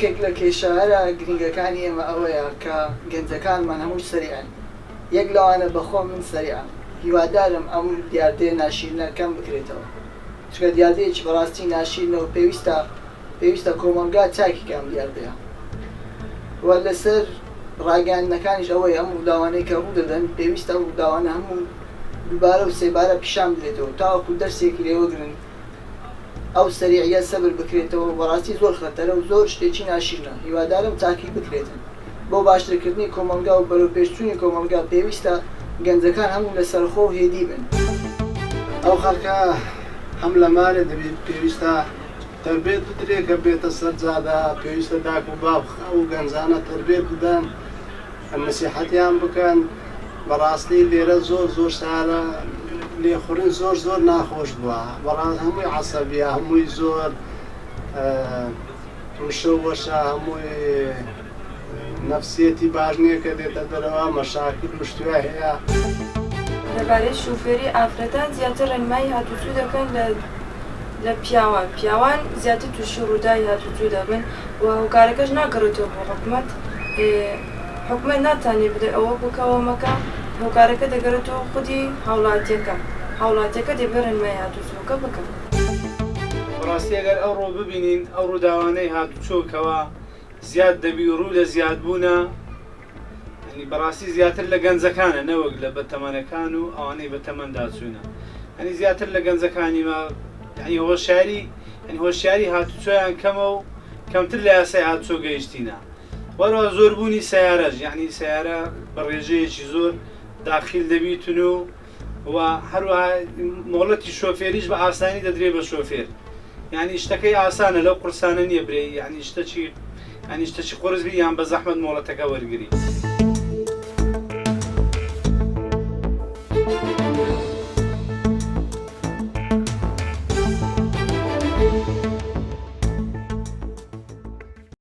یەکێک لە کێشە هەرە گرنگەکانی ئێمە ئەوەیە کە گەنجەکانمان هەمووی سەریعن یەک لەوانە بەخۆم من سەریعم هیوادارم ئەم دیاردەیە ناشیرنە کەم بکرێتەوە چونکە دیاردەیەکی بەڕاستی ناشیرنە و پێویستە پێویستە کۆمەڵگا چاکی کە ئەم دیاردەیە و لەسەر ڕاگەیاندنەکانیش ئەوەیە ئەم ڕووداوانەی کە ڕوودەدەن پێویستە ئەو ڕووداوانە هەموو دووبارە و سێبارە پیشان بدرێتەوە تاوەکو دەرسێکی لێوەگرن ئەو سەریعیە سەبر بکرێتەوە بەڕاستی زۆر خەتەرە و زۆر شتێکی ناشیرنە هیوادارم چاکی بکرێتن بۆ باشترکردنی کۆمەڵگا و بەرەو پێشچوونی کۆمەڵگا پێویستە گەنجەکان هەموو لەسەرخۆ و هێدی بن. ئەو خەڵکە هەم لە مالێ دەبی پێویستە تەربێت بدرێ کە بێتە سەر جادە پێویستە داک و باب ئەو گەنجانە تەربێت بدەن نسیحەتیان بکەن بەڕاستی لێرە زۆر زۆر سارە لێخوڕین زۆر زۆر ناخۆش بووە بەڕاست هەمووی عەسەبیە هەمووی زۆر مشەوەشە هەمووی نەفسیەتی باش نییە کە دێتە دەرەوە مەشاکل و شتوە هەیە. لەبارەی شوفێری ئافرەتان زیاتر ڕێنمایی هاتوچو دەکەن لە لە پیاوان، پیاوان زیاتر توشی ڕووداوی هاتوچو دەبن و هۆکارەکەش ناگەڕێتەوە بۆ حکومەت، حکومەت ناتانێ بڵێ ئەوە بکە ئەوە مەکە، هۆکارەکە دەگەڕێتەوە خودی هاوڵاتیەکە، هاوڵاتیەکە دەبێ ڕێنمایی هاتوچۆکە بکا. بەڕاستی ئەگەر ئەوڕۆ ببینین ئەو ڕووداوانەی هاتوچۆ کەوا زیاد دەبی و ڕوو لە زیادبوونە یانی بەڕاستی زیاتر لە گەنجەکانە نەوەک لە بەتەمەنەکان و ئەوانەی بە تەمەندا چوونە یانی زیاتر لە گەنجەکانی ما یانی هۆشیاری یانی هۆشیاری هاتوچۆیان کەمە و کەمتر لە یاسای هاتوچۆ گەیشتینە وەروە زۆربوونی سەیارەش یانی سەیارە بە ڕێژەیەکی زۆر داخیل دەبیتن و و هەروەها مۆڵەتی شۆفێریش بە ئاسانی دەدرێ بە شۆفێر یانی شتەکەی ئاسانە لەو قورسانە نییە برێ یانی شتەکی یانی شتەکی قورس بی یان بە زەحمەت مۆڵەتەکە وەرگری.